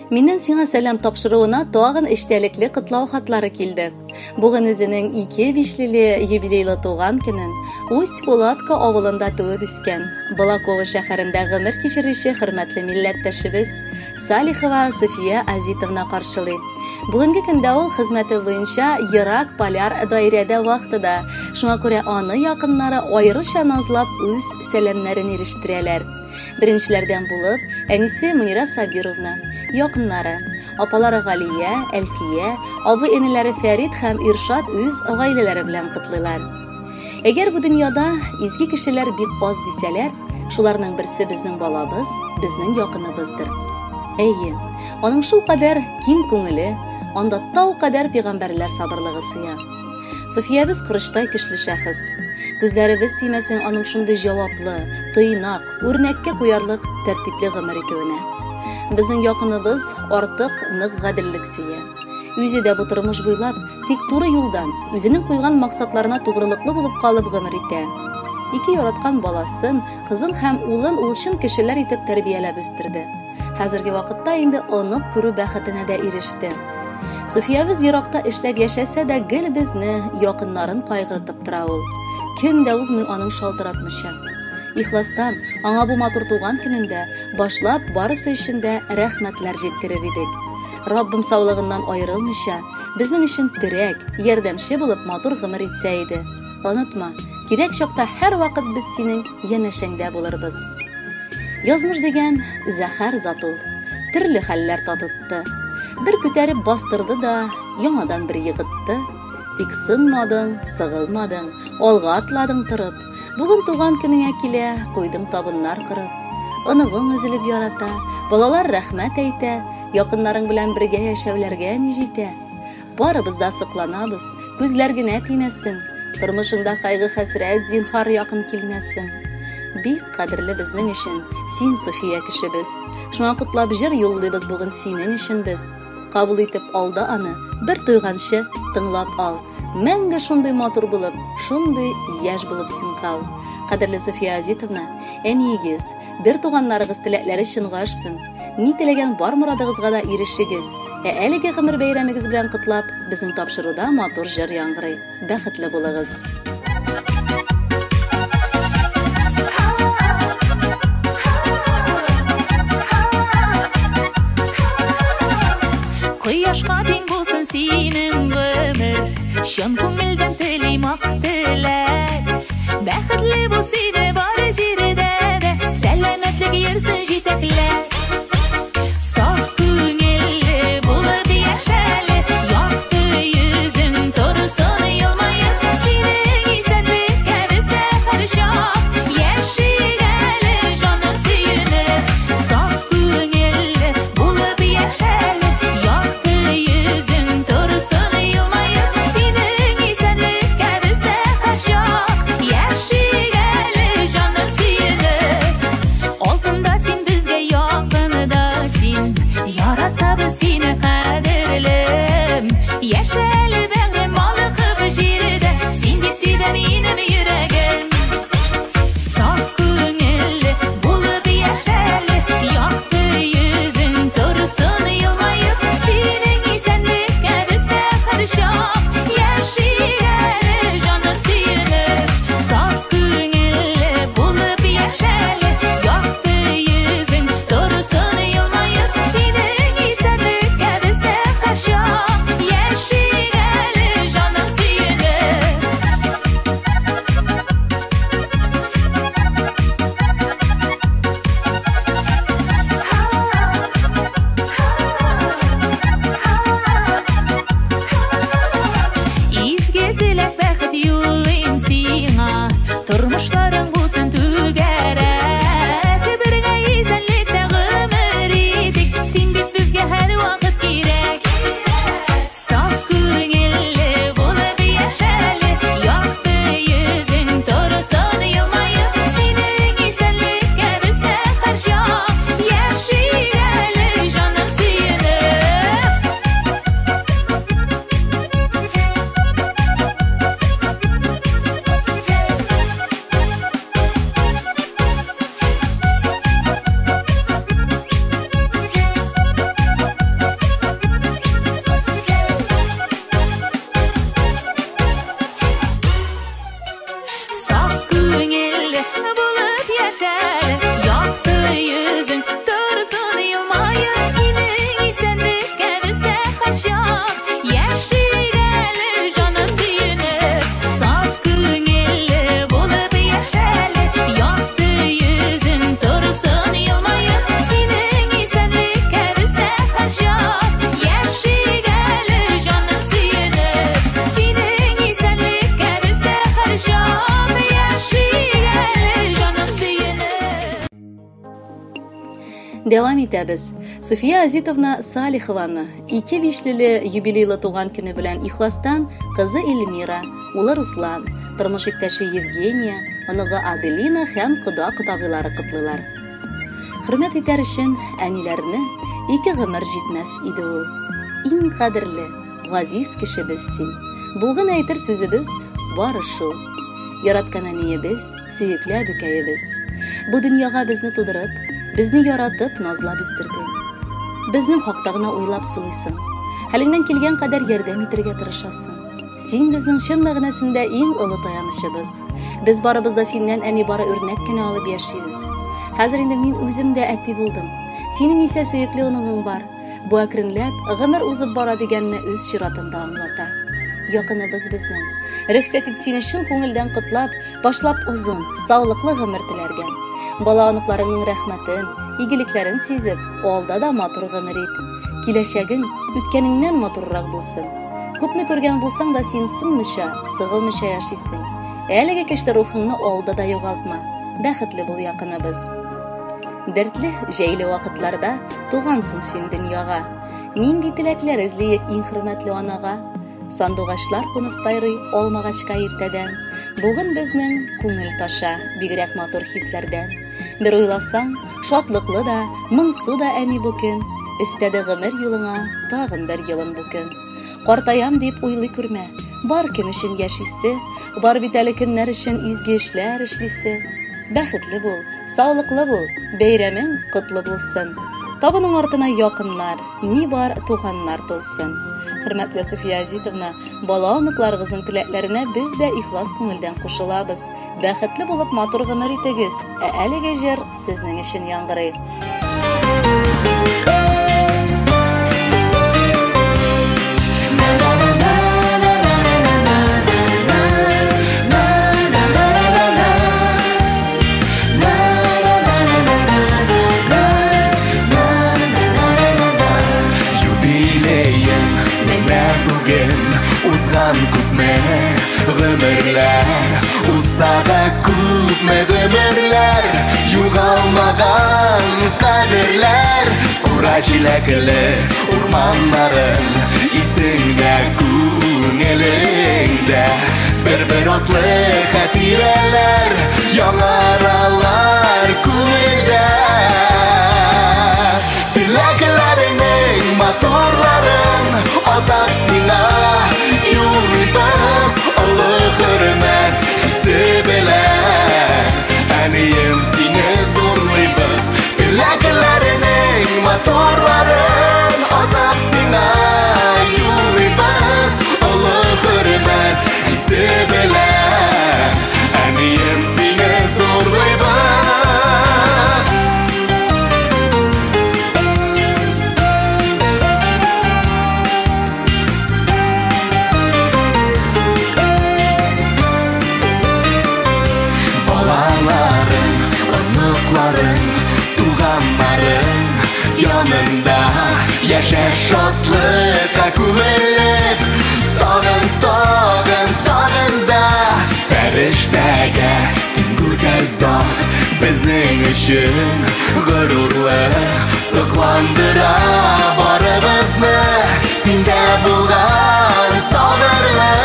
Миннән сиңа сәлам тапшыруына тагын эчтәлекле котлау хатлары килде. Бүген үзенең ике бишлеле юбилейлы туган көнен Усть-Кулатка авылында туып үскән, Балаково шәһәрендә гомер кичерүче хөрмәтле милләттәшебез Салихова София Азитовна каршылый. Бүгенге көндә ул хезмәте буенча ерак поляр даирәдә вахтада, шуңа күрә аны якыннары аеруча назлап үз сәламнәрен ирештерәләр. Беренчеләрдән булып, әнисе Мөнирә Сабировна, якыннары, апалары Галия, Әлфия, абый-энеләре Фәрит һәм Иршат үз гаиләләре белән котлыйлар. Әгәр бу дөньяда изге кешеләр бик аз дисәләр, шуларның берсе безнең балабыз, безнең якыныбыздыр. Әйе, аның шулкадәр киң күңеле, анда тау кадәр пигамбәрләр сабырлыгы сыя. Софиябез корычтай көчле шәхес. Күзләребез тимәсен аның шундый җаваплы, тыйнак, үрнәккә куярлык тәртипле гомер итүенә. Безнең якыныбыз артык нык гаделлек сөя. Үзе дә бу тормыш буйлап тик туры юлдан, үзенең куйган максатларына тугрылыклы булып калып гомер итә. Ике яраткан баласын, кызын һәм улын ул чын кешеләр итеп тәрбияләп үстерде. Хәзерге вакытта инде онык күрү бәхетенә дә иреште. Софиябез еракта эшләп яшәсә дә, гел безне, якыннарын кайгыртып тора ул. Көн дә узмый аның шалтыратмыйча. Ихластан, аңа бу матур туган көнендә, башлап, барысы өчен дә рәхмәтләр җиткерер идек. Раббым саулыгыннан аерылмыйча, безнең өчен терәк, ярдәмче булып матур гомер итсә иде. Онытма, кирәк чакта һәрвакыт без синең янәшәңдә булырбыз. Язмыш дигән зәһәр зат ул. Төрле хәлләр татытты. Бер күтәреп бастырды да, яңадан бер егытты. Тик сынмадың, сыгылмадың, алга атладың торып. Бүген туган көнеңә килә, куйдым табыннар корып. Оныгың өзелеп ярата, балалар рәхмәт әйтә, якыннарың белән бергә яшәүләргә ни җитә? Барыбыз да сокланабыз, күзләр генә тимәсен, тормышыңда кайгы-хәсрәт зинһар якын килмәсен. Бик кадерле безнең өчен син, София кешебез. Шуңа котлап җыр юллыйбыз бүген синең өчен без. Кабул итеп алда аны, бер туйганчы тыңлап ал. Мәңге шундый матур булып, шундый яшь булып син кал. Кадерле София Азитовна, әниегез, бер туганнарыгыз теләкләре чынга ашсын. Ни теләгән бар морадыгызга да ирешегез. Ә әлеге гомер бәйрәмегез белән котлап, безнең тапшыруда матур җыр яңгырый. Бәхетле булыгыз! Кояшка тиң булсын синең гомер, чын күңелдән телим ак теләк. Бәхетле бул сине бар җирдә дә, сәламәтлек йөрсен җитәкләп. Саф күңелле булып яшәле, якты йөзең торсын елмаеп. Синең исәнлеккә без дә һәрчак яшик әле, җаным сөенеп. Саф күңелле булып яшәле, якты йөзең торсын елмаеп. Синең яшәле, якты йөзең торсын елмаеп, синең исәнлеккә бездә һәрчак. Яшик әле, җаным сөенеп, саф күңелле булып яшәле, якты йөзең торсын елмаеп, синең исәнлеккә бездә һәрчак. Яшик әле, җаным сөенеп, синең исәнлеккә бездә һәрчак. Яшик әле, җаным сөенеп. Дәвам итәбез. София Азитовна Салихованы ике бишлеле юбилейлы туган көне белән ихластан кызы Эльмира, улы Руслан, тормыш иптәше Евгения, оныгы Аделина һәм кода-кодагыйлары котлыйлар. Хөрмәт итәр өчен әниләрне ике гомер җитмәс иде ул. Иң кадерле, газиз кешебез син. Бүген әйтер сүзебез бары шул. Яраткан әниебез, сөекле әбекәебез. Бу дөньяга безне тудырып, безне яратып, назлап үстерде. Безнең хакта гына уйлап сулыйсың. Хәлеңнән килгән кадәр ярдәм итәргә тырышасың. Син безнең чын мәгънәсендә иң олы таянычыбыз. Без барыбыз да синнән әни бары үрнәк кенә алып яшибез. Хәзер инде мин үзем дә әти булдым. Синең исә сөекле оныгың бар. Бу әкренләп гомер узып бара дигәнне үз чиратында аңлата. Якыныбыз безнең. Рөхсәт ит сине чын күңелдән котлап, башлап озын, саулыклы гомер теләргә. Бала оныкларыңның рәхмәтен, игелекләрен сизеп, алда да матур гомер ит. Киләчәгең үткәнеңнән матуррак булсын. Күпне күргән булсаң да син сынмыйча, сыгылмыйча яшисең. Әлеге көчле рухыңны алда да югалтма. Бәхетле бул, якыныбыз. Дәртле, җәйле вакытларда тугансың син дөньяга. Нинди теләкләр эзлиек иң хөрмәтле анага? Сандугачлар кунып сайрый алмагачка иртәдән. Бүген безнең күңел таша бигрәк матур хисләрдән. Бер уйласаң, шатлыклы да, моңсу да әни бу көн. Өстәде гомер юлыңа тагын бер елын бу көн. Картаям дип уйлый күрмә. Бар кем өчен яшисе, бар бит әле кемнәр өчен изге эшләр эшлисе. Бәхетле бул, саулыклы бул, бәйрәмең котлы булсын. Табының артына якыннар, ни бар туганнар тулсын. Хөрмәтле София Азитовна, бала оныкларыгызның теләкләренә без дә ихлас күңелдән кушылабыз. Бәхетле булып матур гомер итегез, ә әлеге җыр сезнең өчен яңгырый. Юбилеең менә бүген, узган күпме гомерләр, узса да күпме гомерләр, югалмаган кадерләр. Кура җиләкле урманнарың исеңдә, күңелеңдә. Бер-бер атлы хатирәләр яңаралар күңелдә. Теләкләреңнең матурларын атап сиңа юллыйбыз, олы хөрмәт хисе белән. Әнием, сине зурлыйбыз. Теләкләреңнең матурларын атап сиңа юллыйбыз, олы хөрмәт хисе белән. Әнием, сине зурлыйбыз. Балаларың, оныкларың, туганнарың янында яшә шатлыкка күмелеп, тагын, тагын, тагын да фәрештәгә тиң гүзәл зат, безнең өчен горурлык, сокландыра барыбызны синдә булган сабырлык.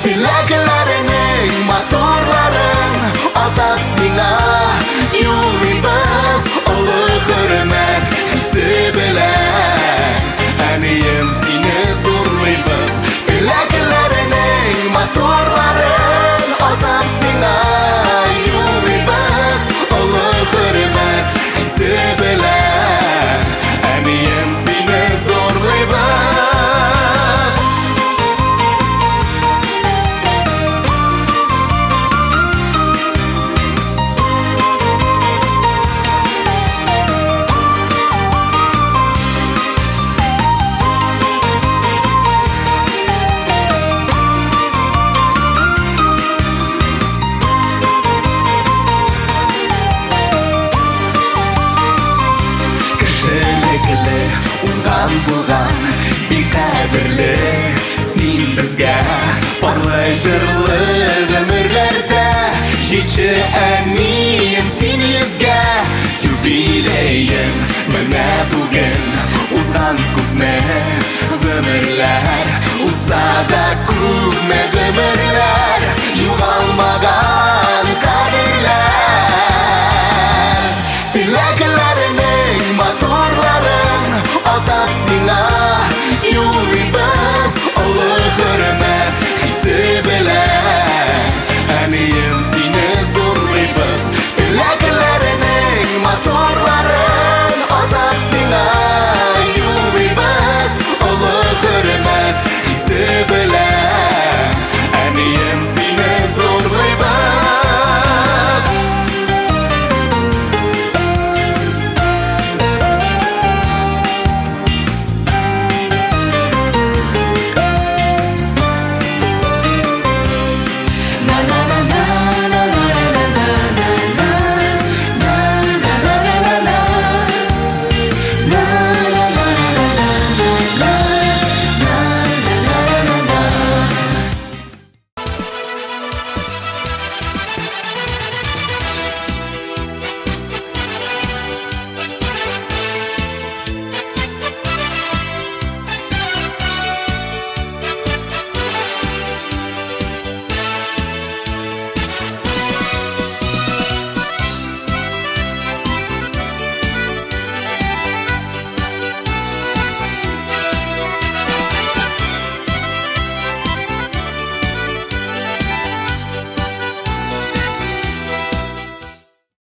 Теләкләреңнең матурларын атап сиңа юллыйбыз, олы хөрмәт хисе белән. Әнием, сине зурлыйбыз. Теләкләреңнең матурларын атап сиңа юллыйбыз, олы хөрмәт хисе белән. Әнием, сине зурлыйбыз. Туган булган, бик кадерле син безгә. Парлы җырлы гомерләрдә җитче, әнием, син йөзгә. Юбилеең менә бүген, узган күпме гомерләр, узса да күпме гомерләр.